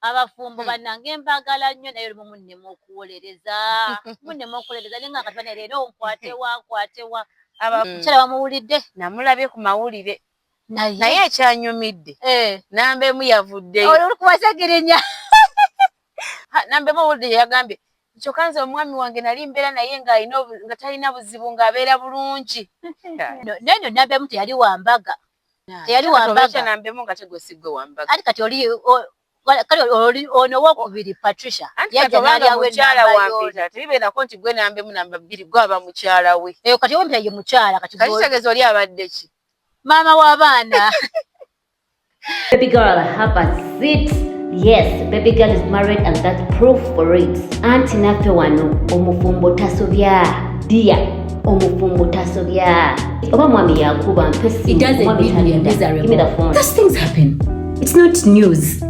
Abafumbo bannange mbagala nnyo, naye olumu munnema okuwolereza, munnema okuwolereza, naye nga kati bane leero nkwatewa nkwatewa. Omukyala bamuwulidde? Namulabye ku mawulire. Naye ekyanyumidde, namba emu yavuddeyo. Olikuwasegirinya. Namba emu owulidde yagambye, kyokka nze omwami wange nali mbeera naye nga talina buzibu, ng'abeera bulungi. Naye no namba emu teyali wambaga, teyali wambaga. Namba emu nga tegwe sigwe wambaga. Ati kati oli kale ono owokubiri Patricia yajja n'alyawo enamba y'ono. Tebibeerako nti gwe namba emu namba bbiri gwe aba mukyala we. Eyo kati owempita ye mukyala. Kati kitegeeza oli abadde ki? Maama w'abaana. Baby girl, have a seat. Yes, baby girl is married and that's proof for it. Anti naffe wano omufumbo tasobya. Dear, omufumbo tasobya. Oba mwami yakuba mpe It simu, doesn't omwami mean we are talinda. Give me the miserable. phone. Those things happen. It's not news.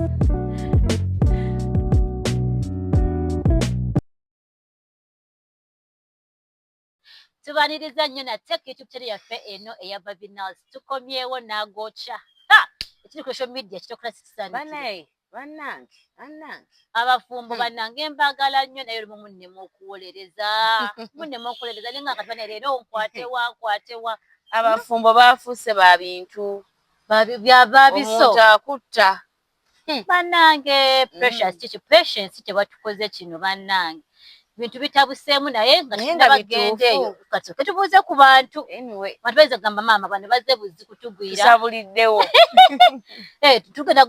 Tubaniriza nnyo nate ku YouTube channel yaffe eno eya Babinals. Tukomyewo n'agokya ekiri ku social media kitokola sikisaanukire. Banaye, bannange, bannange. Abafumbo bannange mbagala nnyo, naye olumu munnema okuwolereza, munnema okuwolereza, naye nga kati bane leero nkwatewa nkwatewa. Abafumbo bafuuse ba bintu. Babiso. Omuntu akutta. Bannange, Precious, kiki Patience kye batukoze kino? Bannange, bintu bitabuseemu, naye nga Naye nga tunabagenda eyo, bituufu. Kati soke tubuuze ku bantu. Anyway. Bantu bayinza kugamba maama bano bazze buzi kutugwira. Tusabuliddewo. Tugenda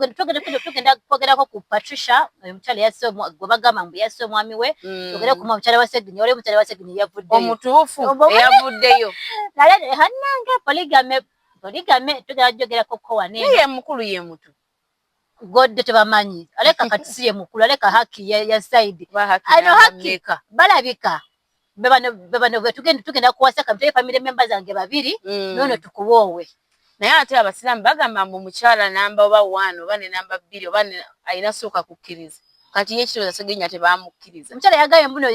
kwogerako ku Patricia, oyo omukyala yasse gwe bagamba mbu yasse omwami we. Twogere ku mukyala wa Segini, waliwo omukyala wa Segini yavuddeyo. Omutuufu eyavuddeyo. Naye hannange, polygamy, polygamy tugenda kujogerako ko wano eno. Naye ye mukulu, ye muto? Godde tebamanyi, aleka kati si ye mukulu, aleka haki ya side. Ba haki Ano namba haki mmeka? Balabika bebano tugenda kuwasa kamuteye family members zange babiri, nono tukuwoowe. Naye ate abasiraamu bagamba mbu mukyala namba oba 1 oba ne namba 2 oba alina sooka kukkiriza. Kati ye ekitooza Segirinya tebamukkiriza. Omukyala yagambye mbuno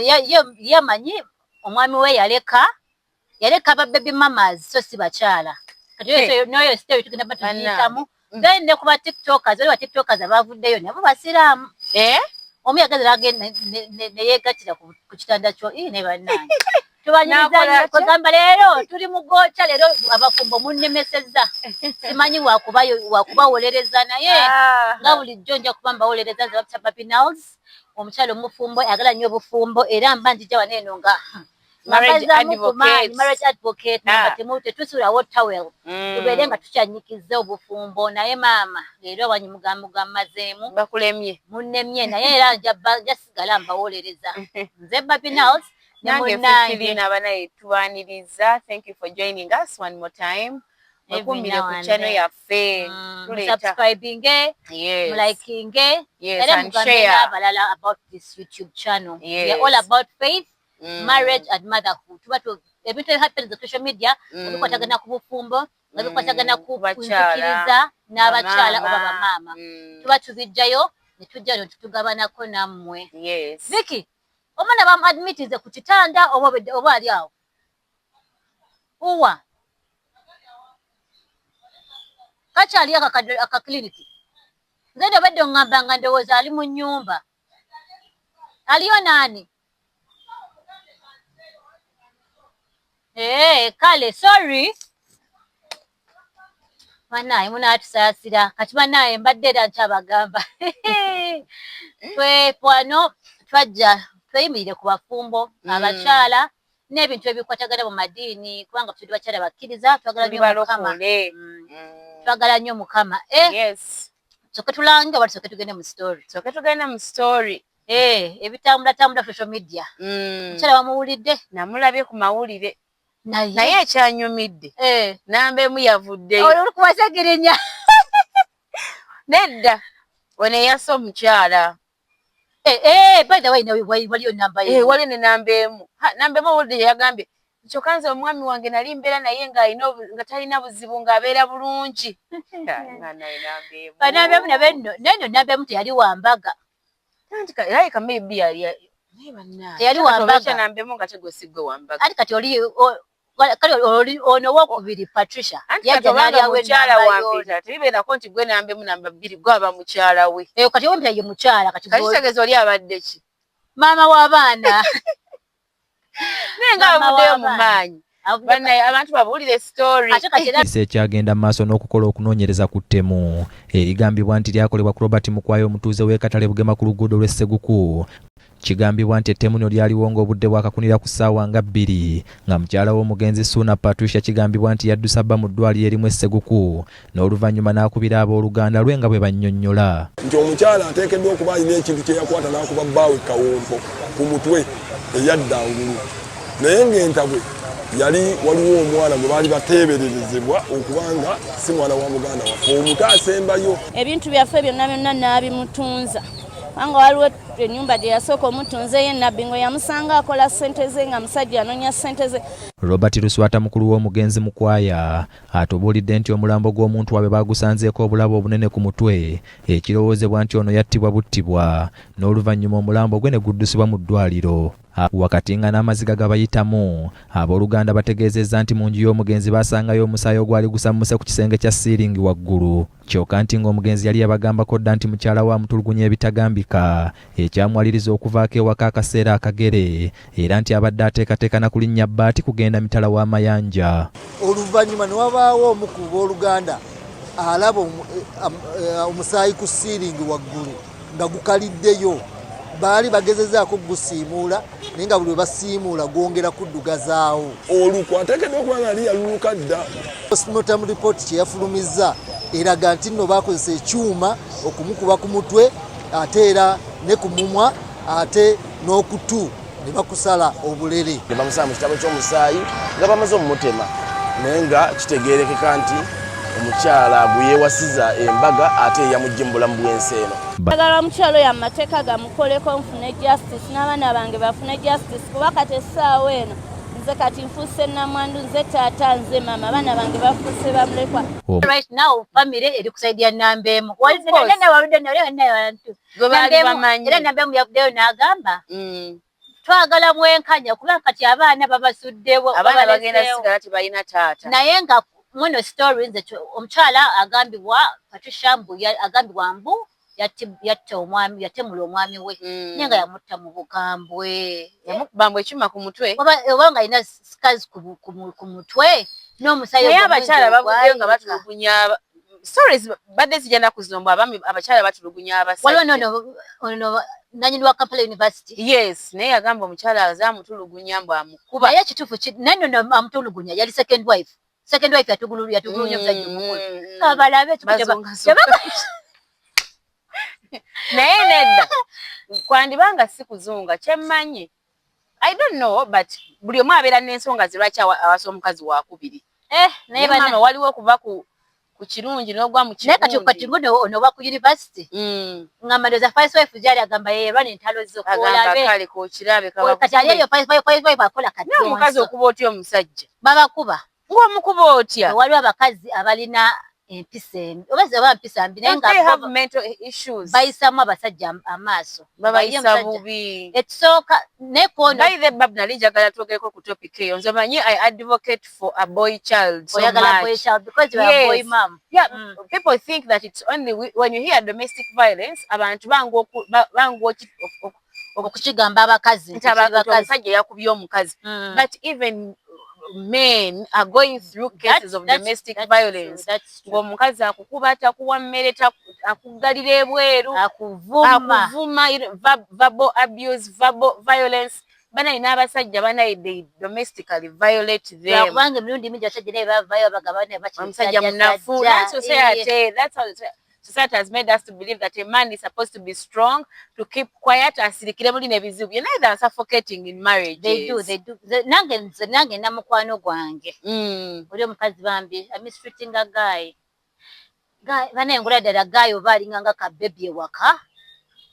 yamanyi omwami we yaleka ba baby mamas, so si bakyala. Kati noyo story tugenda batugiyitamu. Then ne ku ba TikTokers, waliwo ba TikTokers abavuddeyo nabo basiraamu. Omu yagenda n'agenda ne yeegattira ku kitanda kyo. Ii, ne bannange. Tubanyiriza N'akola nnyo. atya? Kwegamba leero tuli mu gookya, leero abafumbo munnemesezza. Simanyi wakubawolereza, naye nga bulijjo nja kuba mbawolereza nze Babita Babinals, omukyala omufumbo ayagala nnyo obufumbo, era mba njija wano eno nga Marriage mbazaamu ku maanyi, advocate. Marriage advocate, nga tetusuulawo towel. Tubeere nga tukyanyikiza obufumbo, naye maama leero abanyi mugammazeemu. Bakulemye. Munnemye, naye era nja sigala mbawolereza. Nze Babinals ne Nange munnange. Fifilina, abanaye tubaniriza. Thank you for joining us one more time. Every Mwekuumire now ku and channel then. yaffe. Tuleeta. Musubscribinge, mulikinge, era And mugambe share. n'abalala about this YouTube channel. We are all about faith, marriage and motherhood. Tuba ebintu happens on social media, nga bikwatagana ku bufumbo, nga bikwatagana ku Ku bakyala, nzikiriza n'abakyala oba bamaama. bamaama. Tuba tubijjayo ne tujja ne tutugabanako nammwe. Vicky, omwana bamu admitize ku kitanda oba oba ali awo? Uwa. Kakyali aka clinic. Nze ndobedde oŋŋamba nga ndowooza ali mu nnyumba. Aliyo naani? Kale sorry. Bannaaye munaatusaasira. Kati bannaaye mbadde era nkyabagamba. Twe wano twajja tweyimirire ku bafumbo, abakyala n'ebintu ebikwatagana mu madiini, kubanga tuli bakyala bakkiriza, twagala Tuli nnyo Mukama. balokole. Twagala nnyo Mukama. Tusooke tulange oba tusooke tugende mu story? Tusooke tugende mu story. Ebitambulatambula social media. Omukyala bamuwulidde? Namulabye ku mawulire. Naye Naye ekyanyumidde, namba emu yavuddeyo. Olikuwasegirinya. Nedda, ono eyasse omukyala. By the way, waliyo namba emu. Waliyo ne namba emu. Namba emu owulidde yagambye, kyokka nze omwami wange nali mbeera naye nga talina buzibu, ng'abeera bulungi. Naye namba emu. Namba emu nabe nno, naye nno namba emu teyali wa mbaga. Anti alabika maybe yali naye bannange. Teyali wa Kati mbaga. obeera namba emu nga tegwe si gwe wa mbaga. Anti kati oli Kale ono owokubiri Patricia yajja n'alyawo mukyala wa Mpita, tebibeerako nti gwe namba emu, namba 2, gwe aba mukyala we. Eh, kati owempita ye mukyala. Kati kati kitegeeza oli abadde ki? Maama w'abaana. Naye nga avuddeyo mu maanyi. Bannaye, abantu babuulire story. Ekyagenda mu maaso n'okukola okunoonyereza ku ttemu erigambibwa nti lyakolebwa ku Robert Mukwayo, omutuuze w'e Katale Bugema ku luguudo lw'e Sseguku. Kigambibwa nti ettemu lino lyaliwo ng'obudde bwakakunira ku ssaawa nga 2, nga mukyala w'omugenzi Suuna Patricia kigambibwa nti yaddusa bba mu ddwaliro erimu e Sseguku, n'oluvannyuma n'akubira abooluganda lwe nga bwe bannyonnyola nti omukyala ateekeddwa okuba alina ekintu kye yakwata n'akuba bbaawe kawompo ku mutwe eyadda ngulu, naye ng'entabwe yali waliwo omwana gwe baali bateebererezebwa okuba nga si mwana wa muganda waffe omuto asembayo. Ebintu byaffe byonna byonna n'abimutunza, kubanga waliwo ennyumba gye yasooka omutunza ye Nabbingo, yamusanga akola ssente ze, nga musajja anoonya ssente ze. Robert Luswata, mukulu w'omugenzi Mukwaya, atubuulidde nti omulambo gw'omuntu waabwe baagusanzeeko obulabo obunene ku mutwe, ekirowoozebwa nti ono yattibwa buttibwa, n'oluvannyuma omulambo gwe ne guddusibwa mu ddwaliro. Wakati nga n'amaziga gabayitamu, abooluganda bategeezezza nti mu nju y'omugenzi baasangayo omusaayi ogwali gusammuse ku kisenge kya siiringi waggulu, kyokka nti ng'omugenzi yali yabagambako dda nti mukyala we amutulugunya ebitagambika, ekyamuwaliriza okuvaako ewaka akaseera akagere, era nti abadde ateekateeka na kulinnya bbaati kugenda mitala w'amayanja. Oluvannyuma ne wabaawo omu ku booluganda alaba omusaayi ku siiringi waggulu nga gukaliddeyo. Baali bagezezaako gusiimuula, naye nga buli lwe basiimuula gwongera kuddugazaawo. Olukwe ateekeddwa okuba nga yali yaluluka dda. Postmortem report kye yafulumizza eraga nti nno baakozesa ekyuma okumukuba ku mutwe, ate era ne ku mumwa, ate n'okutu ne bakusala obulere. Ne bamusaba mu kitabo ky'omusaayi nga bamaze omumutema, naye nga kitegeerekeka nti omukyala gwe yeewasiza embaga ate yamugye mu bulamu bw'ensi eno. Njagala omukyalo oyo amateeka gamukoleko, nfune justice n'abaana bange bafune justice, kuba kati essaawa eno nze kati nfuuse namwandu, nze taata, nze maama, abaana bange bafuuse bamulekwa. Right now family eri ku side ya namba emu. Era namba emu yavuddeyo n'agamba twagala mwenkanya, kuba kati abaana babasuddewo. Abaana bagenda sigala tebalina taata. Naye nga mweno story, nze omukyala agambibwa Patricia mbu agambibwa mbu yatta omwami, yatemula omwami we, naye nga yamutta mu bukambwe. Yamukuba mbu ekyuma ku mutwe. Oba nga alina scars ku mutwe n'omusaayi. Naye abakyala bavuddeyo nga batulugunya. Stories badde zijja naku zino mbu abaami, abakyala batulugunya abasajja. Waliwo nono ono nanyini wa Kampala University. Yes, naye yagamba omukyala azamutulugunya mbu amukuba. Naye kituufu, naye nono amutulugunya yali second wife. Second wife yatugulunya omusajja omukulu. Kabalabe. Naye nedda, kwandibanga si kuzunga kyemmanyi. I don't know, but buli omu abeera n'ensonga ze lwaki awasa omukazi wakubiri. Eh, naye maama, waliwo okuva ku kirungi n'ogwa mu Naye kati kati nguno ono wa ku university ngamba ndoza first wife gyali agamba yeerwa n'entalo zo. Agamba kale kookirabe. Kati ali eyo first wife akola kati. Naye omukazi okuba otya omusajja? Babakuba. Ng'omukuba otya? Waliwo abakazi abalina empisa embi, oba mpisa mbi, naye nga bayisamu abasajja amaaso. Babayisa bubi. Ekisooka naye kwono. By the bab, nali njagala twogereko ku topic eyo. Nze omanyi I advocate for a boy child so Oyagala boy child because you are boy mom. Yeah. People think that it's only when you hear domestic violence, abantu bangu okukigamba abakazi. Nti omusajja yakubye omukazi, but even men are going through cases of domestic violence, ng'omukazi akukuba, takuwa mmere, akuggalira ebweru, akuvuma, verbal abuse, verbal violence. Banaye n'abasajja, banaye, they domestically violate them. Kubanga emirundi mingi abasajja naye bavayo bagamba omusajja munafu. That's society. That's how society has made us to believe that a man is supposed to be strong, to keep quiet, asirikire muli n'ebizibu. They are suffocating in marriages. They do, they do. Nange nze, nange namukwano gwange oli omukazi bambi amistreating a guy. Banaye ngula ddala guy oba alinga nga kabebi ewaka,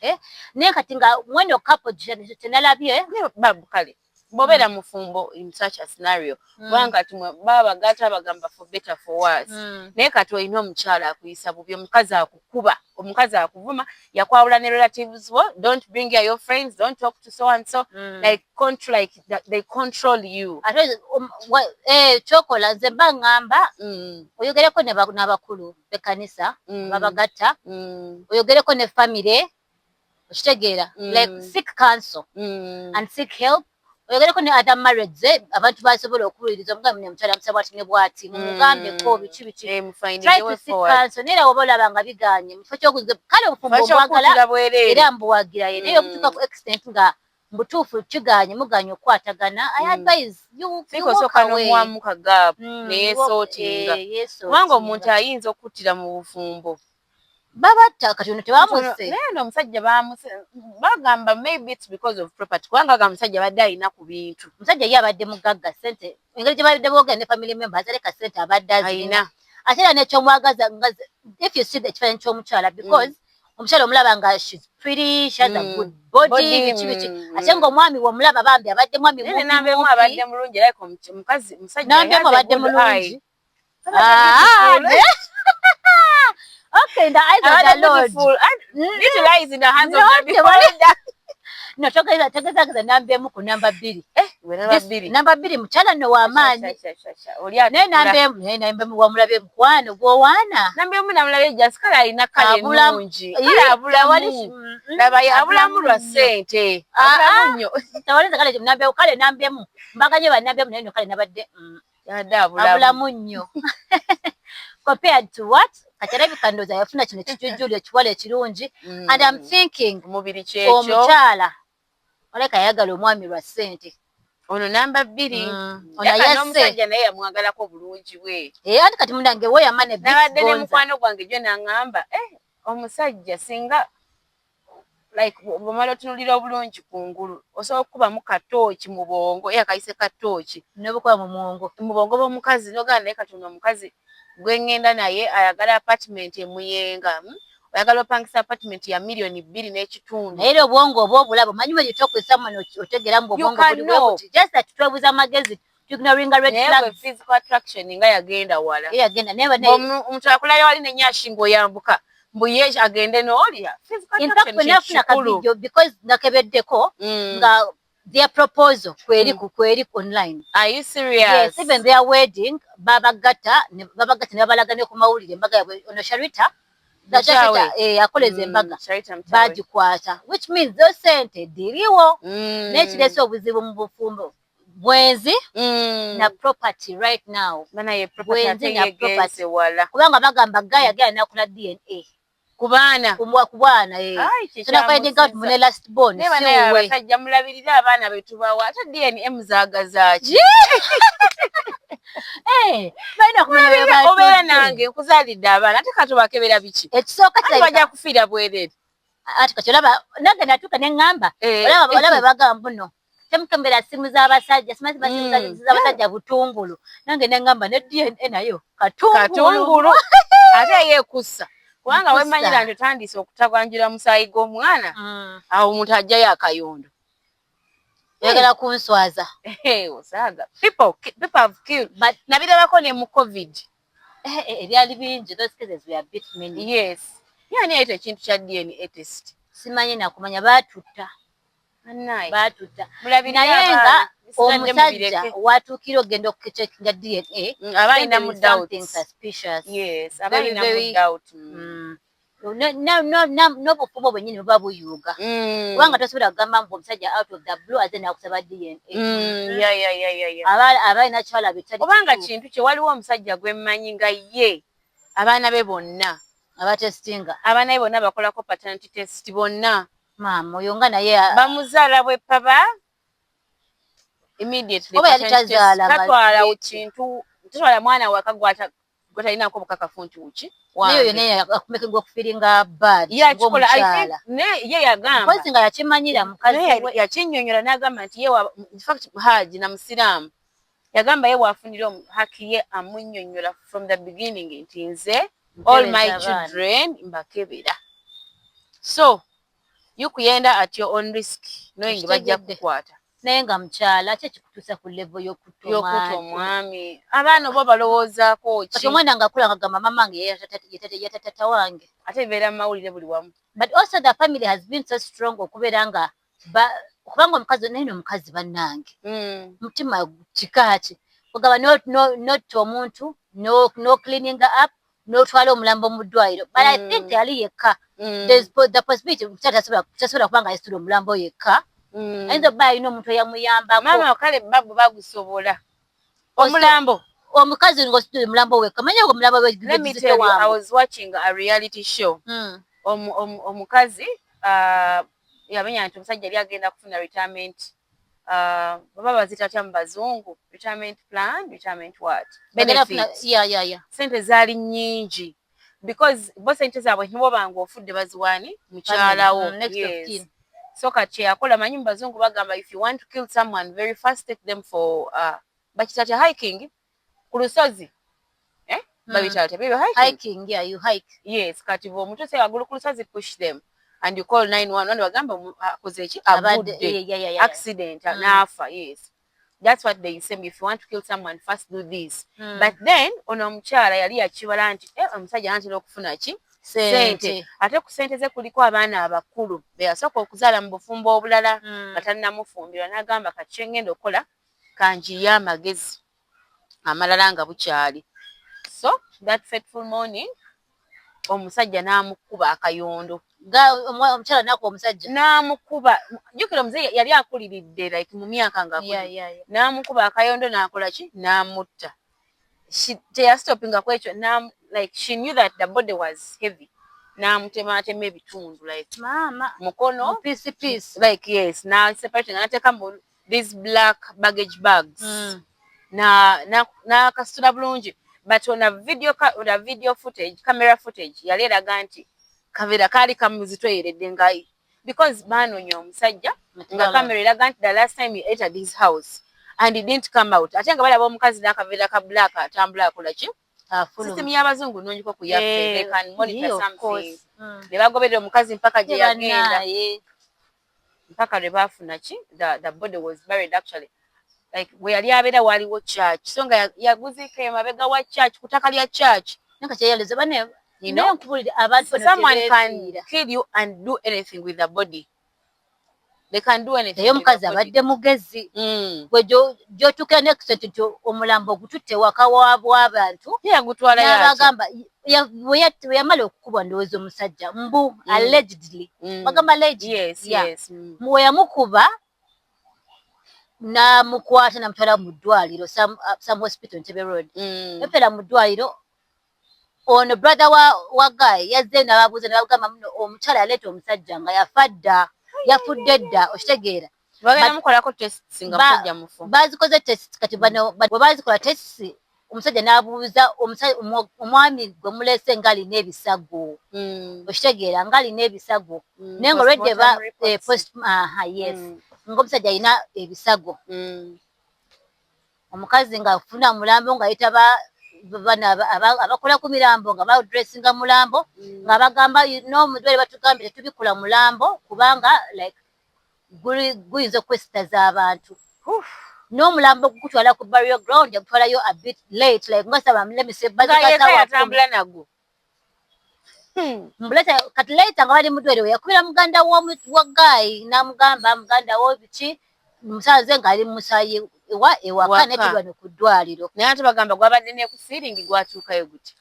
eh? Naye kati nga mweno couple tenalabye. Babu, kale. Bw'obeera mufumbo in such a scenario, kubanga kati baba bagatta bagamba for better for worse, naye kati olina omukyala akuyisa bubi, omukazi akukuba, omukazi akuvuma, yakwawula ne relatives bo, don't bring here your friends, don't talk to so and so, like control, like they control you. Ate kyokola, nze mba ŋŋamba oyogereko n'abakulu b'ekkanisa babagatta, oyogereko ne famire, okitegeera? Like seek counsel and seek help. Oyogereko ne other marrieds, abantu basobola okuwuliriza, omugambe ne mukyala musaba bwati ne bwati, mumugambeko biki biki. Try to seek counsel. Naye era woba olaba nga biganye, mu kifo ky'okuze, kale obufumbo obwagala era mbuwagira ye, naye okutuuka ku extent nga mbutuufu kiganye, muganye okukwatagana, I advise you osooka n'omuwamu ka gap neyesortinga, kubanga omuntu ayinza okuttira mu bufumbo. Babatta, kati ono tebamuse. Naye no omusajja bamuse, bagamba maybe it's because of property, kubanga ga musajja abadde alina ku bintu. Omusajja ye abadde mugagga, sente engeri gye babadde boogera ne family members, aleka sente abadde azirina. Ate era nekyomwagaza, if you see ekifaananyi ky'omukyala, because omukyala omulaba nga she's pretty, she has a good body, biki biki, ate ng'omwami womulaba bambi abadde mwami. Nambemu abadde mulungi, like omukazi musajja. Nambemu abadde mulungi. Okay, in the eyes of the Lord. Little eyes in the hands of the beholder. No, togezageza namba emu ku namba 2. Eh, namba 2 mukyala nno w'amaanyi. Naye namba emu, naye namba emu wamulabe mukwano gw'owaana. Namba emu namulabe just kale alina kale ennungi. Kale abulamu. Laba abulamu lwa ssente. Abulamu nnyo. Tawalinza kale namba emu, kale namba emu. Mbaganye ba namba emu, naye no kale nabadde abulamu nnyo. Compared to what? Kati alabika ndowooza yafuna kino ekijujjuli ekiwala ekirungi, and I'm thinking omubiri kyekyo. Omukyala oleka yayagala omwami lwa ssente. Ono namba 2. Ono yasse. N'omusajja naye yamwagalako obulungi bwe. Eh, anti kati munange we yamane. Nabadde ne mukwano gwange gyo n'aŋŋamba, eh, omusajja singa like bw'omala otunuulira obulungi kungulu, osobola okukubamu katooki mu bwongo, ye akayise katooki. N'obukuba mu mwongo. Mu bwongo bw'omukazi, n'ogamba naye kati ono omukazi gwe ŋŋenda naye ayagala apartment emuyenga, oyagala opangisa apartment ya 2.5 miliyoni. Naye era obwongo oba obulaba, omanyi when you talk with someone otegeera mbu obwongo buli bwe, just that twebuza amagezi, ignoringa red flags. Physical attraction nga yagenda wala. Yagenda naye. Omuntu akulayo wali nenyashi ng'oyambuka mbu ye agende n'olya. In fact, bwe nafuna ka video, because nakebeddeko nga their proposal kweri kweri online. Are you serious? Yes, even their wedding babagatta ne babalaga ne ku mawulire embaga yabwe. Ono Sharita, eh, akoleza embaga bagikwata, which means those sente diriwo. Naye kireese obuzibu mu bufumbo, bwenzi na property right now. Bwenzi na property, kubanga bagamba guy agenda nakola DNA ku baana. Ku bwana, eh, finding out mune last born. Si abasajja mulabirire abaana betubawa, ate DNA muzaagazaaki? Eh, balina kumanya. Obeera nange nkuzaalidde abaana, ate katubakebera biki? Ekisooka bajja kufiira bwerere. Ati kati olaba nange natuuka ne ŋŋamba, olaba bagamba buno temukembera simu z'abasajja, simanyi simu z'abasajja butungulu, nange ne ŋŋamba ne DNA nayo katungulu, ate yeekussa, kubanga wemanyira nti otandise okutaganjula musaayi gw'omwana, awo omuntu ajjayo akayondo. Oyagala kunswaza. Osaaga. People have killed, nabirabako ne mu COVID. Ebyali bingi, those cases were a bit many. Yes, yani ayita ekintu kya DNA test. Simanyi nakumanya, baatutta, baatutta, naye nga omusajja watuukira ogenda okucheckinga DNA, aba alinamu something suspicious. Yes, aba alinamu doubt. N'obufumbo bwennyini buba buyuuga, kubanga tosobola kugamba mbu omusajja out of the blue aze nakusaba DNA. Aba alina kyalaba ekitali. Kubanga kintu kye waliwo omusajja gwe mmanyi nga ye abaana be bonna abatestinga. Abaana be bonna bakolako paternity test bonna. Maama oyo nga naye bamuzaala bwe paba immediately. Oba yali tazaala. Tatwala kintu, tatwala mwana waka gwatalinako bukakafu nti wuki. Naye oyo naye akumakinga okufeelinga bad. Ng'omukyala ye yagamba mpozi nga yakimanyira mukazi we. Yakinnyonnyola n'agamba nti ye, in fact Haji na musiraamu, yagamba ye bw'afunira haki ye amunnyonnyola from the beginning nti nze all my children mbakebera, so you kuyenda at your own risk knowing bajja kukwata. Naye nga mukyala, ki ekikutuusa ku level y'okutta Y'okutta omwami? omwami? Abaana oba balowoozaako Kati ki? omwana ng'akula nga gamba, "Mama wange yatta tata wange." Ate bibeera mu mawulire buli wamu. But also the family has been so strong okubeera nga kubanga omukazi naye nomukazi, bannange, mutima kika ki ogamba notta omuntu, no cleaning up, n'otwala omulambo mu ddwaliro? But I think teyali yekka. There's the possibility omukyala tasobola kuba nga yasitula omulambo yekka. Ayinza okuba alina omuntu eyamuyambako. Maama, kale babu bagusobola omulambo. Omukazi ng'ositula omulambo wekka, manyi omulambo. Let me tell you, I was watching a reality show. Omukazi yamenya nti omusajja yali agenda kufuna retirement, baba bazita tya mu bazungu, retirement plan, retirement what, benefit. Sente zaali nnyingi because bo sente zaabwe nibobanga ofudde baziwaani mukyalawo. Yes. So kati kyeyakola, manyi mu bazungu bagamba if you want to kill someone very fast, take them for bakita tya, hiking ku lusozi, eh? Babita tya bibyo, hiking? Hiking, yeah, you hike. Yes, kati bw'omutuuse waggulu ku lusozi, push them and you call 911, bagamba akoze ki, agudde, accident, n'afa. Yes, that's what they say, if you want to kill someone first, do this. But then ono omukyala yali yakibala nti omusajja anatera okufuna ki, sente, ate ku sente ze kuliko abaana abakulu be yasooka okuzaala mu bufumbo obulala nga tannamufumbirwa, n'agamba, "Kati kyengenda okukola, kanjiye amagezi amalala nga bukyali." So that fateful morning omusajja n'amukuba akayondo. Omukyala nakuba omusajja? N'amukuba. Jjukira omuzeeyi yali akuliridde, like mu myaka nga, n'amukuba akayondo, n'akola ki, n'amutta. Teyastopinga ku ekyo. Like she knew that the body was heavy, n'amutematema ebitundu, like Maama. mukono. Piece piece. Like yes, na separate, n'ateeka mu these black baggage bags, n'akasitula bulungi. But on a video, on a video footage, camera footage yali eraga nti kaveera kaali kamuzitoyeredde nga, because baanoonya omusajja nga kamera eraga nti the last time he entered his house and he didn't come out, ate nga balaba omukazi n'akaveera ka black atambula akola ki. System y'abazungu nnungiko ku yaffe, they can monitor something. Ne bagoberera omukazi mpaka gye yagenda, mpaka lwe baafuna ki, the body was buried. Actually, like we yali abeera waliwo church, so nga yaguziika emabega wa church, ku ttaka lya church. You know, someone can kill you and do anything with the body. They can do anything. Naye omukazi abadde mugezi. Gwe gyotuukira next nti omulambo ogututte waka w'abantu. N'abagamba bwe yamala okukubwa, ndowooza omusajja mbu allegedly, bagamba bwe yamukuba n'amukwata n'amutwala mu ddwaliro, some hospital, Entebbe Road. Yafera mu ddwaliro. Ono brother wa guy yazze n'ababuuza, n'abagamba muno omukyala yaleeta omusajja nga yafa dda, yafudde dda, okitegeera? Bazikoze test. Kati bano bwe bazikola test, omusajja n'abuuza omwami gwe muleese ng'alina ebisago, okitegeera, ng'alina ebisago, naye nga olwedde post, aha, yes, ng'omusajja alina ebisago. Omukazi ng'afuna mulambo ng'ayita bano abakola ku mirambo nga badressinga mulambo, nga bagamba n'omudwere batugambye tetubikula mulambo kubanga like guyinza okwesitaza abantu. N'omulambo gukutwala ku burial ground, yagutwalayo a bit late, like nga saba yatambula nagwo. Mbuleta. Kati later nga bali mudwere, we yakubira muganda wa guy n'amugamba, "Muganda wo, biki, musanze ng'ali musayi ewa ewaka, naye tuli wano ku ddwaliro." Naye ate bagamba gwabadde ne ku ceiling, gwatuukayo guti?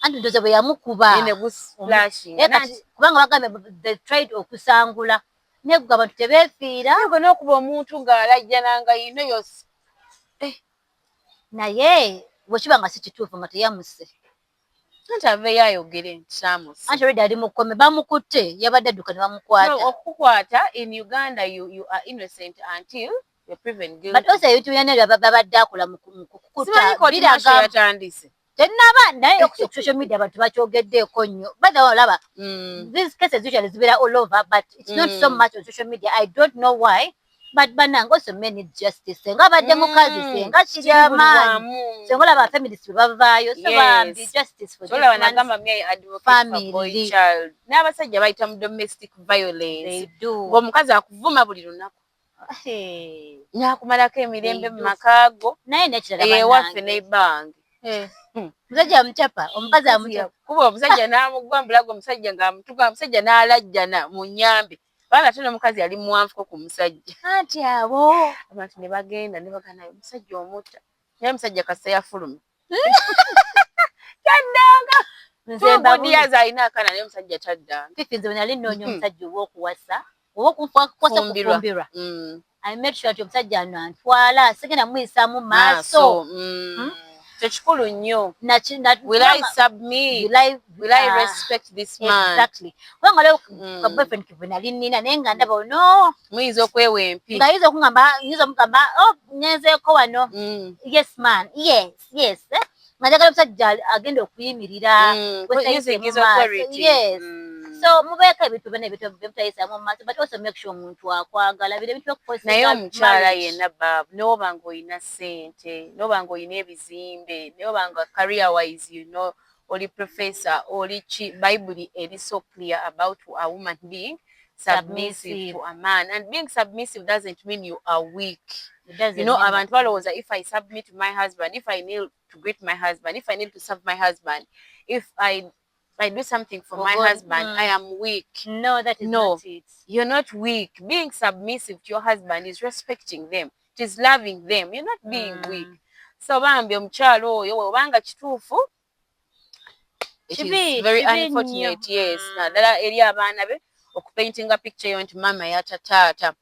Anti ndowooza bwe yamukuba, kubanga bagambye they tried okusangula, naye gwe abantu tebeefiira. Gwe n'okuba omuntu ng'alajjana nga yino yos. Naye bwe kiba nga si kituufu nga teyamuse. Anti aveeyo ayogere nti saamuse. Anti already ali mu kkomera, bamukutte, yabadde adduka ne bamukwata. Okukukwata in Uganda, you are innocent until you're proven guilty. But also ebintu byonna babadde akola mu kukuta biraga yatandise. Tennaba, naye ku social media abantu bakyogeddeeko nnyo. By the way, olaba these cases usually zibeera all over, but it's not so much on social media. I don't know why, but bannange, also men need justice. Senga abadde mukazi, senga kiri amaanyi, senga olaba feminists bwe bavaayo. So bambi, justice for this family. N'abasajja bayita mu domestic violence, ng'omukazi akuvuma buli lunaku. Nakumalako emirembe mu maka go. Naye nekirala ewaffe nebange. Omusajja amucapa, omukazi amucapa. Kuba omusajja n'amugwa mbulago, omusajja ng'amutuka, omusajja n'alajjana mu nnyambe. Kubanga ate n'omukazi yali muwanvuko ku musajja. Anti abo abantu ne bagenda ne bagamba, naye omusajja omutta. Naye omusajja kasita yafuluma. Taddanga. Nze mbabuulira alina akaana naye omusajja taddanga. Fifi, nze bwe nali nnoonya omusajja ow'okuwasa oba okuwasa, kufumbirwa, I made sure nti omusajja ano antwala, sigenda muyisaamu maaso. Tekikulu nnyo. Will I submit? Will I respect this man? Exactly. Kubanga waliwo ka boyfriend ke bwe nali nnina, naye nga ndaba no muyinza okwewa empi. Nga yinza okugamba, nyinza omugamba, "Oh, ngenzeeko wano." "Yes man, yes." Nga njagala omusajja agenda okuyimirira. Yes. So mubeeko ebintu byonna ebintu byemutayisaamu mu maaso, but also make sure omuntu akwagala. Bino ebintu byokukozesa. Naye omukyala yenna, baabu, n'oba ng'olina ssente, n'oba ng'olina ebizimbe, n'oba nga career wise, oli professor, oli ki, Bayibuli eri so clear about a woman being submissive to a man. And being submissive doesn't mean you are weak. Abantu balowooza if I submit to my husband, if I kneel to greet my husband, if I kneel to serve my husband, if I do something for my husband, I am weak. No, that is No. not it. You're not weak. Being submissive to your husband is respecting them. It is loving them. You're not being weak. So bambi omukyala oyo, obanga kituufu, it is very unfortunate, yes. Naddala eri abaana be okupaintinga picture yo nti maama yatta taata.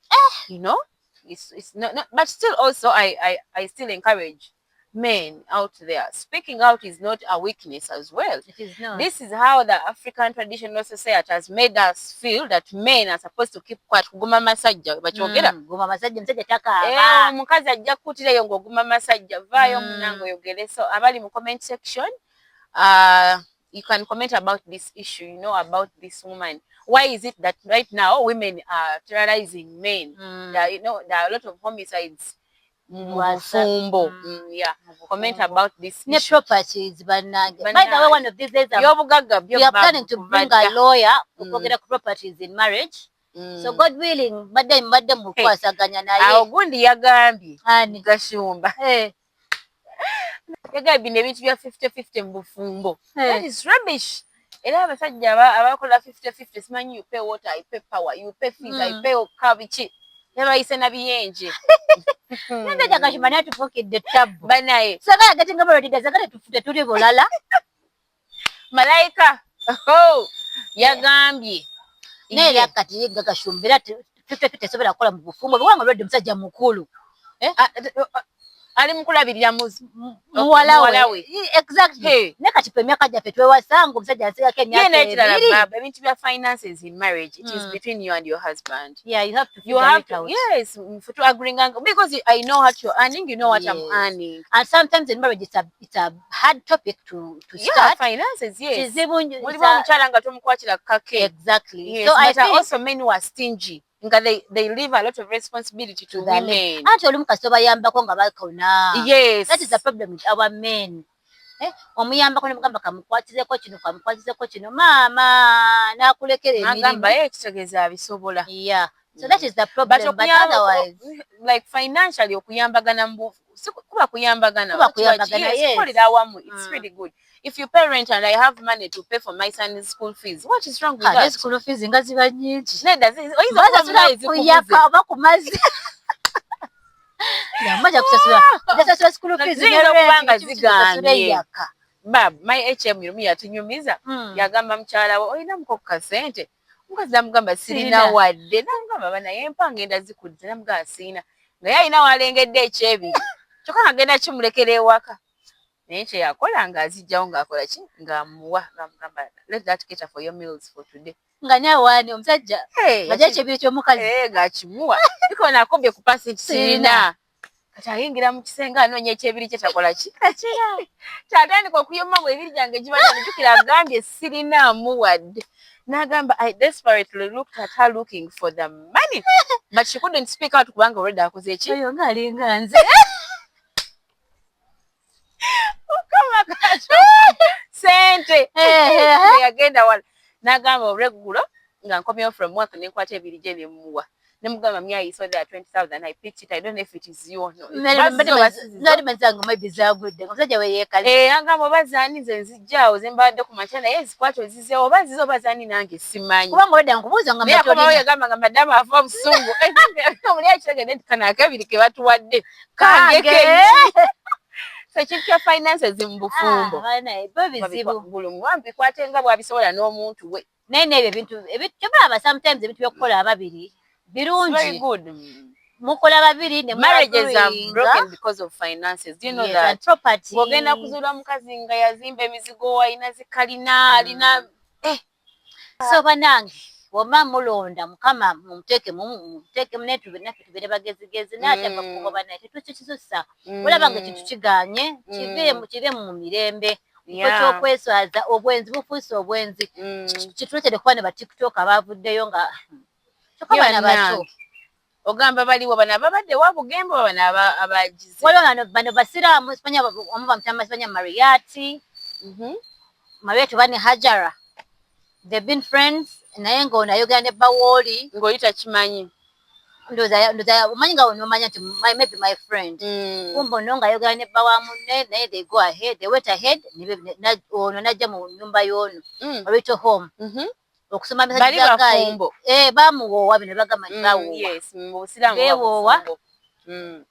It's not, not, but still also I still encourage men out there. Speaking out is not a weakness as well. It is not. This is how the African traditional society has made us feel that men are supposed to keep quiet. Kuguma masajja bakyogera. Guma masajja, musajja takaaba. Omukazi ajja kukutirayo ng'oguma masajja, vaayo munange oyogere. So abali mu comment section, you can comment about this issue, about this woman. Why is it that right now women are terrorizing men? There are a lot of homicides mu bufumbo. Yeah. Comment about this Ne properties, bannange. By the way, one of these days Byobugagga. We are planning to bring a lawyer okwogera ku properties in marriage. So God willing, mbadde mukwasaganya naye. Awo gundi yagambye. Ani? Gashumba. Yagambye bino ebintu bya 50-50 mu bufumbo. That is rubbish. Era abasajja abakola 50-50, simanyi you pay water, I pay power, you pay fees, I pay kabiki. Yabayise na biyenje. Nze Gashumba naye tufuukidde tabbu. Banaye. Sagala gatinga balodidde, sagala tetuli bulala. Malayika. Oh, yagambye. Naye era kati ye Gashumba era 50-50 tesobola kukola mu bufumbo kubanga olwadde omusajja mukulu. Eh? Ali mukulabirira muwala we. Exactly. Naye kati fe emyaka gyaffe twewasanga omusajja asigako emyaka ebiri. Ebintu bya finances in marriage, it is between you and your husband. Yeah, you have to you have to, yes, to agreeing, because I know what you're earning, you know what I'm earning. And sometimes in marriage it's a hard topic to start. Finances, yes. Kizibu. Mulimu omukyala nga tomukwatira kake. Exactly. Yes, so I but think also men who are stingy, nga they leave a lot of responsibility to women. Anti olumu kasita obayambako nga bakona. Yes. That is the problem with our men. Eh, omuyambako ne mugamba kamukwatireko kino, kamukwatireko kino, maama n'akulekera emirimu. Agamba ye kitegeeza abisobola. Yeah. So that is the problem. But, but otherwise like financially okuyambagana mu kuba kuyambagana. Kuba kuyambagana, yes. Kukolera awamu, it's really good. If you parent and I have money to pay for my son's school fees, what is wrong with that? School fees nga ziba nnyingi. Nedda, oyinza okuba kuyaka oba ku mazzi. Yamaja kusasula. Kusasula school fees. Ziyinza okuba nga zigaanye. Bab, my HM lumu yatunyumiza. Yagamba mukyala we, olina muko ku kasente. Omukazi namugamba sirina wadde. Namugamba banaye empa ngenda zikudde. Namugamba sirina. Naye alina walengedde ekyebiri. Kyokka ng'agenda kimulekera ewaka. Naye kye yakola ng'azijjawo ng'akola ki? Ng'amuwa. Ng'amugamba let that cater for your meals for today. Nga nyawaani omusajja ng'ajja ekyebiri ky'omukazi. Ng'akimuwa. Biko nakobye ku pasi nti sirina. Kati ayingira mu kisenge anoonya ekyebiri kye takola ki? Kyatandika okuyoma mu ebiri gyange gibajjukira agambye sirinaamu wadde. N'agamba I desperately looked at her looking for the money, but she couldn't speak out kubanga already akoze ki? Oyo ng'alinga nze. Mukama kato. Sente. Yagenda wala. N'agamba olweggulo nga nkomyewo from work ne nkwata ebiri gye ne mmuwa. Nemugamba, me, I saw that 20,000, I picked it, I don't know if it is you or not. Nali manzange maybe zagudde omusajja we yeekale. Eh, angamba oba zaani, nze nzijjaawo ze mbadde ku makya, naye zikwate ozizeewo, oba zize oba zaani, nange simanyi. Kubanga obadde nkubuuza nga Naye akomawo yagamba nga madamu afa obusungu, muli akitegedde nti kano akabiri ke batuwadde kange kennyini. So ekintu kya finances mu bufumbo bo bizibu. Buli omu bikwate nga bw'abisobola n'omuntu we. Naye n'ebyo ebintu kyobulaba, sometimes ebintu by'okukola ababiri It's very birungi. good. Mukola babiri ne Marriages are broken because of finances. Do you know Yes, that? and property. Bw'ogenda kuzuula omukazi nga yazimba emizigo, alina zikalina, alina So banange, woma mulonda, Mukama mumuteeke mumuteekemu, naye naffe tubeere bagezigezi, naye ate abakubo banaye tetukisussa. Olaba nga ekintu kiganye, kive mu mirembe kifo ky'okweswaza. Obwenzi bufuuse obwenzi. Kituleetere kuba ne ba TikTok abavuddeyo nga kyokka Ye bana bato. Bannange. Ogamba baliwo bano ababadde wa Bugembe, oba bano abagize? Waliwo bano basiraamu, simanya omu bamutamba, simanya Mariati. Mariati oba ne Hajara, they've been friends, naye ng'ono ayogera ne bawooli. Ng'oli takimanyi. Ndowooza omanyi nga nomanya nti maybe my friend, kumbe ono ng'ayogera ne bba wa munne, naye they go ahead, they went ahead, ono n'ajja mu nnyumba y'ono original home okusoma. Bali bafumbo? Eh, bamuwoowa bino bagamba nti bawoowa. Yes, mu Busiraamu Beewoowa. bafumbo.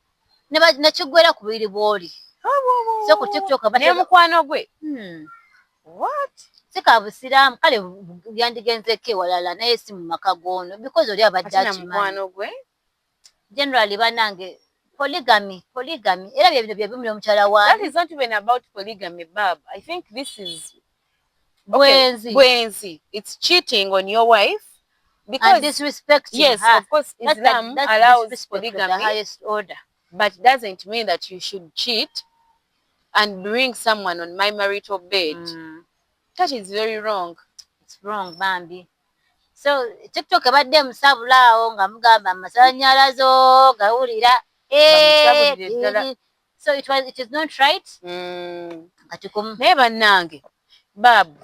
Nekiggwera ku bubiri bw'oli. So ku TikTok Ne mukwano gwe. What? Si ka busiraamu, kale yandigenzeko ewalala, naye si mu maka g'ono, because oli abadde Ate na akimanyi. mukwano gwe. Generally banange, polygamy era bye bino bye bimuli omukyala That wange. is not even about polygamy, bab. I think this is Bwenzi. Bwenzi. It's cheating on your wife because And disrespecting yes, her. of course, Islam That's allows disrespect of the polygamy, highest order. but doesn't mean that you should cheat and bring someone on my marital bed. That is very wrong. It's wrong, bambi. So TikTok ebadde emusabula awo nga mugamba amasanyalazo gawulira. Eh, Bamusabulire ddala. So it is not right. Kati Naye bannange, baabu,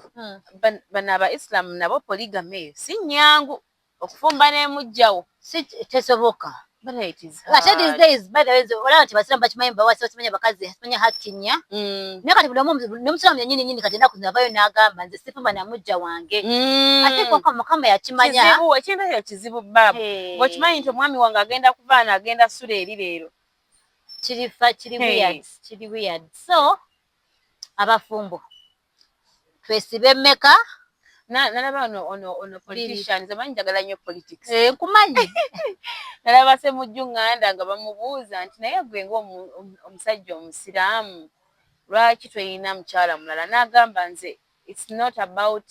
bano aba Islam nabo polygamy eyo si nnyangu okufumba n'emugjawo. Si tesoboka. But it is Ate these hard. days, by the way, olaba nti basiramu bakimanyi, bawasa bakimanyi, abakazi simanya hakinya, naye kati buli omu n'omusiramu yennyini nyini kati ennaku zino avayo n'agamba, nze sifumba na mujja wange. Ate Mukama yakimanya. Kizibu ekintu ekyo, kizibu baabu. Hey. Ng'okimanyi nti omwami wange agenda kuvaana, agenda sula eri leero. Kirifa kiri Hey. weird, kiri weird. So abafumbo twesibe mmeka? Nalaba ono politicians, omanyi njagala nnyo politics. Eh, nkumanyi. Nalaba Semujju Nganda nga bamubuuza nti, naye gwe ng'omusajja omusiraamu, lwaki toyina mukyala mulala? N'agamba, nze it's not about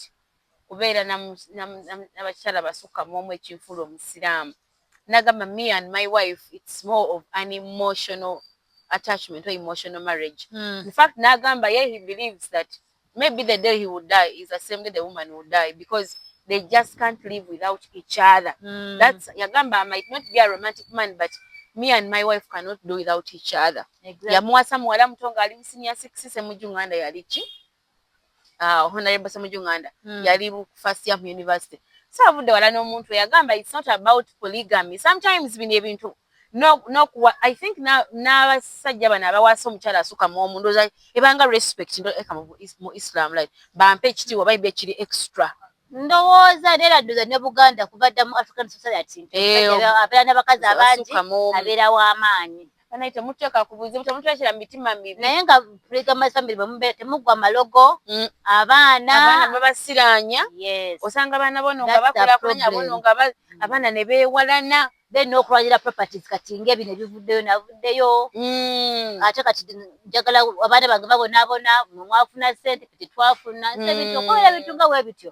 kubeera n'abakyala basukka mu omu ekinfuula omusiraamu. N'agamba, me and my wife, it's more of an emotional attachment or emotional marriage. In fact, n'agamba ye he believes that maybe the day he would die is the same day the woman would die, because they just can't live without each other. That's yagamba, I might not be a romantic man, but me and my wife cannot do without each other. Yamuwasa muwala muto ng'ali mu senior six. Semujju Nganda yali ki? Honorable Semujju Nganda yali mu first year mu university. So avudde wala n'omuntu, yagamba it's not about polygamy. Sometimes bino ebintu no no kuwa, I think n'abasajja bano abawaasa omukyala asukka mu omu, ndowooza ebanga respect eka mu Islam, like bampe ekitiibwa, bayibuli ekiri extra. Ndowooza neera, ndowooza ne Buganda kuva dda mu African society nti Eh, omusajja abeera n'abakazi abangi asukka mu omu. Abeera w'amaanyi. Banaye temuteeka ku buzibu, temutuleetera mitima mibi. Naye nga polygamous family bwe mubeera, temugwa malogo abaana. Abaana babasiraanya. Yes. Osanga abaana bono nga bakulaakulanya bono nga abaana ne beewalana. Then n'okulwanira properties, kati ng'ebino ebivuddeyo navuddeyo. Ate kati njagala abaana bange babonaabona, mwe mwafuna ssente, fe tetwafuna. So ebintu okubeera ebintu nga bwe bityo,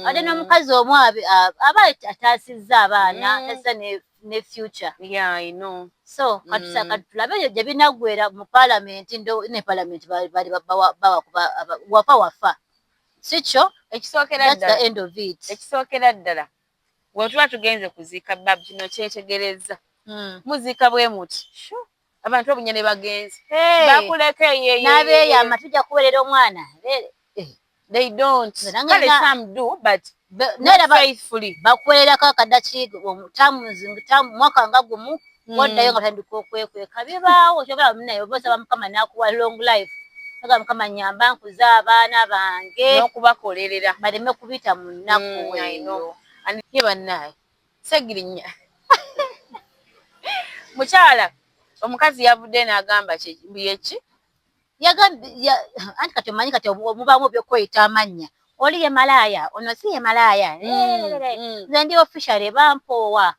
ate n'omukazi omu aba ataasizza abaana, ataasizza ne future. Yeah, I know. So kati tulabe gye binaggwera mu paalamenti. Ne paalamenti bali bawa kuba wafa wafa, si kyo? Ekisookera That's the ddala, end of it. ekisookera ddala, bwe tuba tugenze kuziika, babu, kino kyetegereza, muziika bwe muti, abantu obunya ne bagenze bakuleka eyo. N'abeeyama, tujja kuweerera omwana. They don't. Nange Kale na- some do, but Naye not laba faithfully. Bakuweererako akadakiika mwaka nga gumu, waddayo nga tandika okwekweka. Bibaawo kyobala munaye oba osaba Mukama n'akuwa long life, aga Mukama nyamba nkuze abaana bange n'okubakolerera baleme kubita mu nnaku I know. eyo. And ye bannaye, Segirinya mukyala omukazi yavudde n'agamba yeki. Yagambye anti kati omanyi kati mubaamu ebyokweyita amannya, oli ye malaaya, ono si ye malaaya. Nze ndi officially bampoowa,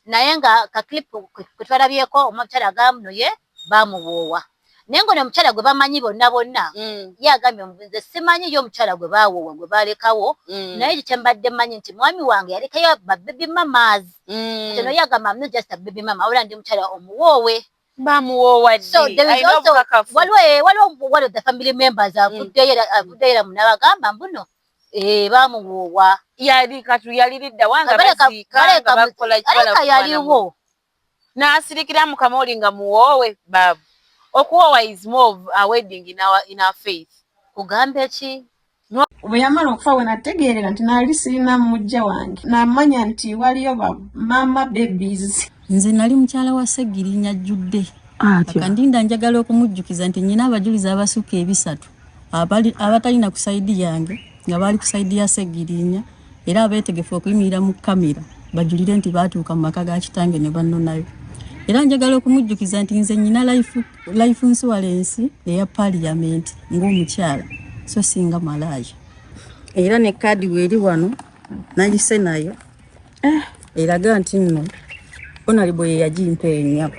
naye nga ka clip kwe twalabyeko omukyala agamba ye bamuwoowa, naye nga ono omukyala gwe bamanyi bonna bonna ye agambye mbu nze simanyi ye omukyala gwe baawoowa gwe balekawo, naye ekyo kyembadde mmanyi nti mwami wange yalekayo ba baby mamas. Kati ono ye agamba, I'm not just a baby mama, wabula ndi mukyala omuwoowe. Bamuwoowa ddi? So there is Alina also obukakafu? Waliwo one of the family members avuddeyo era munabagamba mbuno bamuwoowa. Yali katu yaliridda wanga baziika nga bakola Aleka yaliwo. N'asirikira mu kamoli nga muwoowe. Baabu okuwoowa is more of a wedding in our faith. Kugamba eki? Bwe yamala okufa, we nategeerera nti naali sirina mujja wange, namanya nti waliyo ba mama babies. Nze nali mukyala wa Segirinya ajjudde. Atya? Akandinda njagala okumujjukiza nti nyina abajulizi abasukka 300 abatalina ku side yange nga baali ku side ya Segirinya, era abeetegefu okuyimirira mu kamera bajulire nti baatuuka mu maka ga kitange ne bannonayo. Era njagala okumujjukiza nti nze nyina life insurance eya parliament ng'omukyala, so singa malaaya. Era ne kaadi weeri wano nayise nayo eraga nti nno honorable ye yagimpa ennyabo.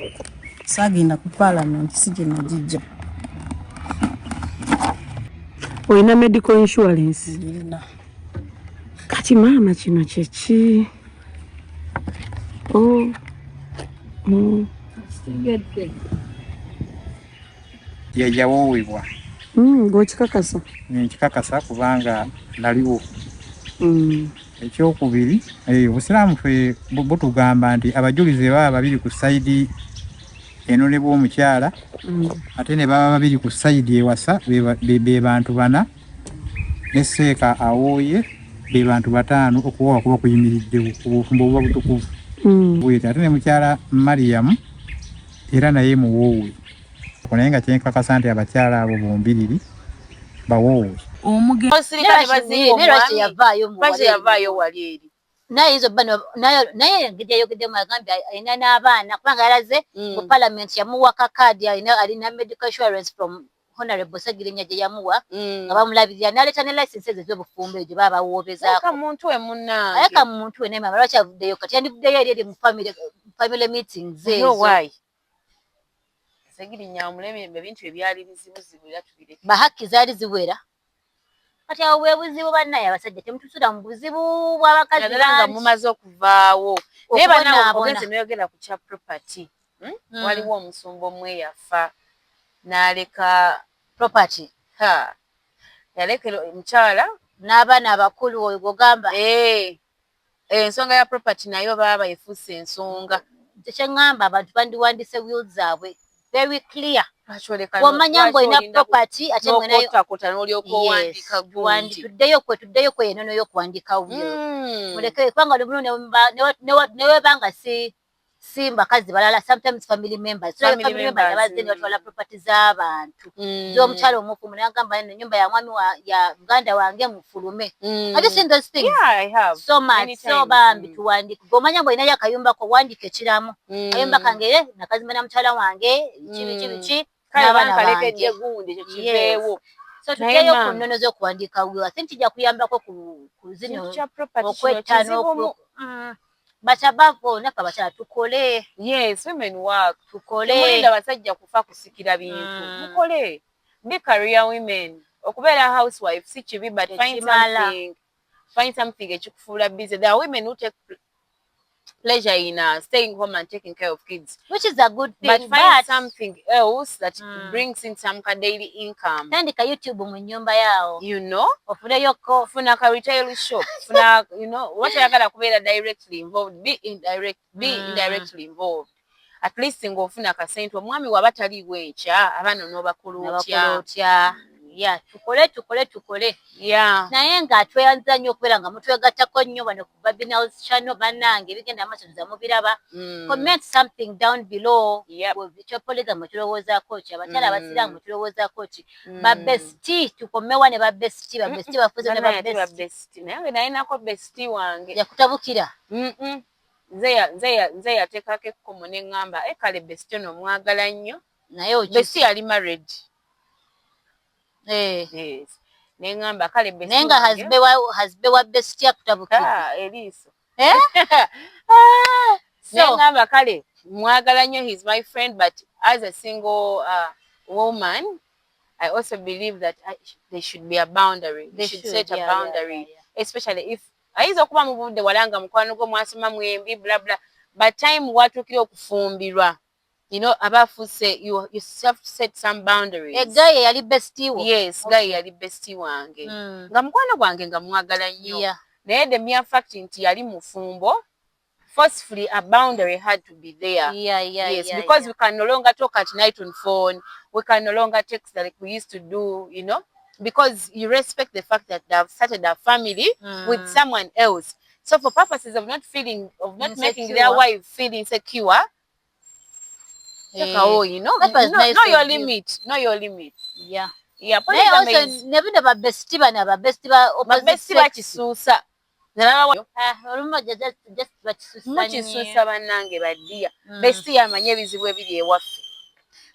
Saagenda ku parliament, si gye nagijja. Olina medical insurance? Nina. Kati maama, kino kyeki? Oh. Yawoowebwa. Ng'okikakasa? Nkikakasa kubanga naliwo. Ekyokubiri, obusiraamu ffe butugamba nti abajulizi baba babiri ku side eno ne bw'omukyala, ate ne baba babiri ku side ewasa, be bantu bana, ne seeka awooye, be bantu bataano. Okuwoowa kuba kuyimiriddewo, obufumbo buba butukuvu. Bweti ate ne mukyala Mariyamu era naye muwoowe, naye nga kyenkakasa nti abakyala abo bombiriri bawoowe. Osirika ne baziika. Naye lwaki Omwami teyavaayo mu lwaki wali eri? Teyavaayo wali eri? Naye ayinza obba naye engeri yayogeddemu agambye alina n'abaana, kubanga yalaze mu parliament yamuwa kakaadi, alina medical insurance from Honorable Segirinya gye yamuwa nga bamulabirira, n'aleeta ne license ezo ez'obufumbo eyo gye baba bawoobezaako. Leka muntu we munnange. Aleka muntu we, naye mama lwaki avuddeyo kati? Yandivuddeyo eri mu family meetings Naye ezo. Why Segirinya omulembe ebintu ebyali bizibuzibu era tubireke. Bahaki zaali ziwera. Kati awo bwe buzibu bannaye, abasajja temutusula mu buzibu bw'abakazi Naddala nga bangi. mumaze okuvaawo, naye banawe Okubonaabona. ogenze noyogera ku kya property, Waliwo omusumba omwe yafa n'aleka property. Ha, yalekera omukyala n'abaana abakulu, oyo gw'ogamba. Eh, ensonga ya property nayo baaba efuuse ensonga. Nze kyeŋŋamba, abantu bandiwandise will zaabwe very clear. Lwaki oleka Bw'omanya lwaki ng'olina olinda property ate mwenayo n'okwotakota n'olyoka owandiika gundi? Tuddeyo kwe enono y'okuwandiika will. Muleke, kubanga lumu newebanga si bakazi balala, sometimes family members. Tulabye Family family members members, abazze ne batwala property z'abantu z'omukyala omufumu, n'agamba eno ennyumba ya mwami wa ya muganda wange, mufulume. Have you seen those things? Yeah, I have. So much. Many So times. bambi tuwandike. Bw'omanya ng'olinayo akayumba ko, wandika ekiramu, kayumba kange nakazimba na mukyala wange biki biki biki Kale n'abaana bankalekedde bange. gundi ekyo Yes. kiveewo. So Naye tuddeyo ku maama, nnono z'okuwandiika will. I think kijja kuyambako ku zino Kintu kya property kino okwetta kizibu mu but above all, naffe abakyala tukole. Yes, women work. Tukole. Temulinda basajja kufa kusikira bintu. Mukole, be career women. Okubeera housewife si kibi, but find Tekimala. something, find something ekikufuula busy. There are women who take pleasure in staying home and taking care of kids, which is a good thing, but find but something else that brings in some ka daily income. Tandika YouTube mu nnyumba yaawo. You know Ofuneyoko. Funa ka retail shop, funa, watayagala kubeera directly involved, be indirect, be indirectly involved. At least ng'ofuna akasente, omwami waba taliiwo enkya, abaana n'obakola Nabakola otya? otya? Ya, tukole, tukole, tukole. Naye nga tweyanza nnyo okubeera nga mutwegattako nnyo wano ku Babinals channel. Bannange, ebigenda amaaso tuza mubiraba. Comment something down below. Kya polygamy mulowoozaako ki? Abakyala abasiraamu mulowoozaako ki? Babestie, tukomewa ne babestie? Babestie bafuze ne babestie. Naye nalinako bestie wange. Yakutabukira. Nze yateekako ekkomo ne ŋŋamba, e kale, bestie ono omwagala nnyo. Naye bestie yali married. Yes. Neŋŋamba, kale. Naye nga husband wa bestie akutabukira. Ah, eriiso. Eh? Neŋŋamba, kale, mwagala nnyo, he's my friend, but as a single woman, I also believe that there should be a boundary. They should set a boundary, especially if ayinza okuba mu budde wala nga mukwano gwo mwasoma mwembi, bla bla, but time watuukira okufumbirwa, aba afuuse, you have to set some boundaries. E guy yali bestie wo? Yes, guy yali bestie wange. Nga mukwano gwange, nga mwagala nnyo, naye the mere fact nti yali mufumbo, forcefully a boundary had to be there. Yes, because we can no longer talk at night on phone, we can no longer text like we used to do, because you respect the fact that they've started a family with someone else. So for purposes of not feeling, of not making their wife feel insecure, tekawo, nice. Know your limit, know your limit. Yeah, naye also ne bino babestie bano, ababestie ba opposite bakisuusa. Olumu just bakisuusa. Mukisuusa, bannange baddiya. Bestie yamanye ebizibu ebiri ewaffe,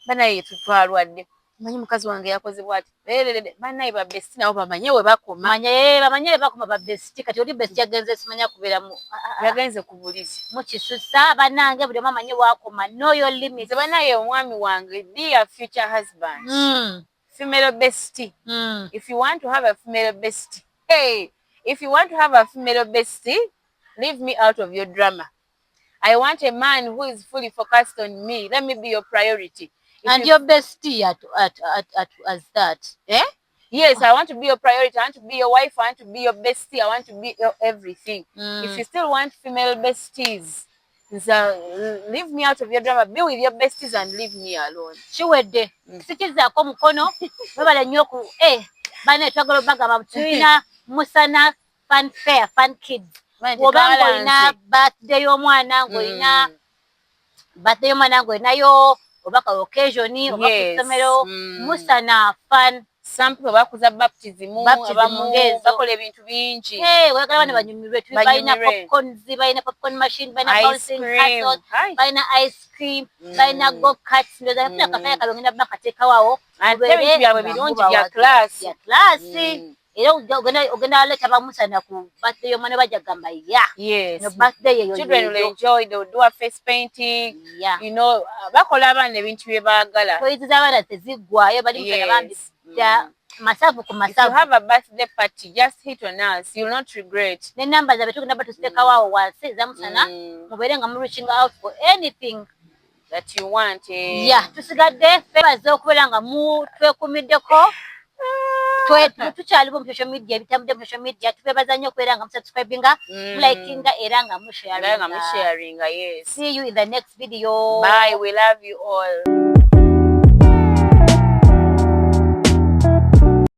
banaye tutwalwadde, manyi mukazi wange yakoze bwati, banaye babestie nabo bamanye we bakoma. Bamanye we bakoma babestie. Kati oli bestie yagenze simanya kubeera mu Yagenze ku bulizi. Mukisusa, bannange, buli omu amanye wakoma. Know your limit. Banaye, omwami wange, dear future husband, female bestie, if you want to have a female bestie, hey, if you want to have a female bestie, leave me out of your drama. I want a man who is fully focused on me. Let me be your priority. If and your bestie at as that. Eh? Yes, I want to be your priority. I want to be your wife. I want to be your bestie. I want to be your everything. If you still want female besties, so leave me out of your drama. Be with your besties and leave me alone. Kiwedde. Sikizaako omukono. Webale nnyo ku bane twagala obagamba tulina Musana Fun Fair, Fun Kids. Bw'oba ng'olina birthday y'omwana, ng'olina birthday y'omwana, ng'olinayo oba ka occasion, oba ku ssomero, Musana Fun. Some people bakuza baptism, abamu bakola ebintu bingi. Oyagala abaana banyumirwe, balina popcorns, balina popcorn machine, balina bouncing castle, balina ice cream, balina go karts. Ndowooza nafuna akafaya kabe ngenda bakateekawo. Ate ebintu byabwe birungi, bya class. Bya class. Era ogenda leeta bamusana ku birthday y'omwana, bajja gamba ya. Yes. No birthday eyo. Children will enjoy, they will do a face painting. Bakola abaana ebintu bye baagala. Toys z'abaana teziggwayo, bali musana bambi masavu ku masavu. If you have a birthday party, just hit on us. You'll not regret. Ne namba zaabwe tugenda batuziteekawo awo wansi eza Musana, mubeere nga mu reaching out for anything that you want. Eh. Yeah, tusigadde ffe okubeera nga mutwekumiddeko, tukyaliwo mu social media, ebitambudde mu social media. Tubebaza nnyo okubeera nga musubscribinga, mulikinga, era nga musharinga. Yes. See you in the next video. Bye, we love you all.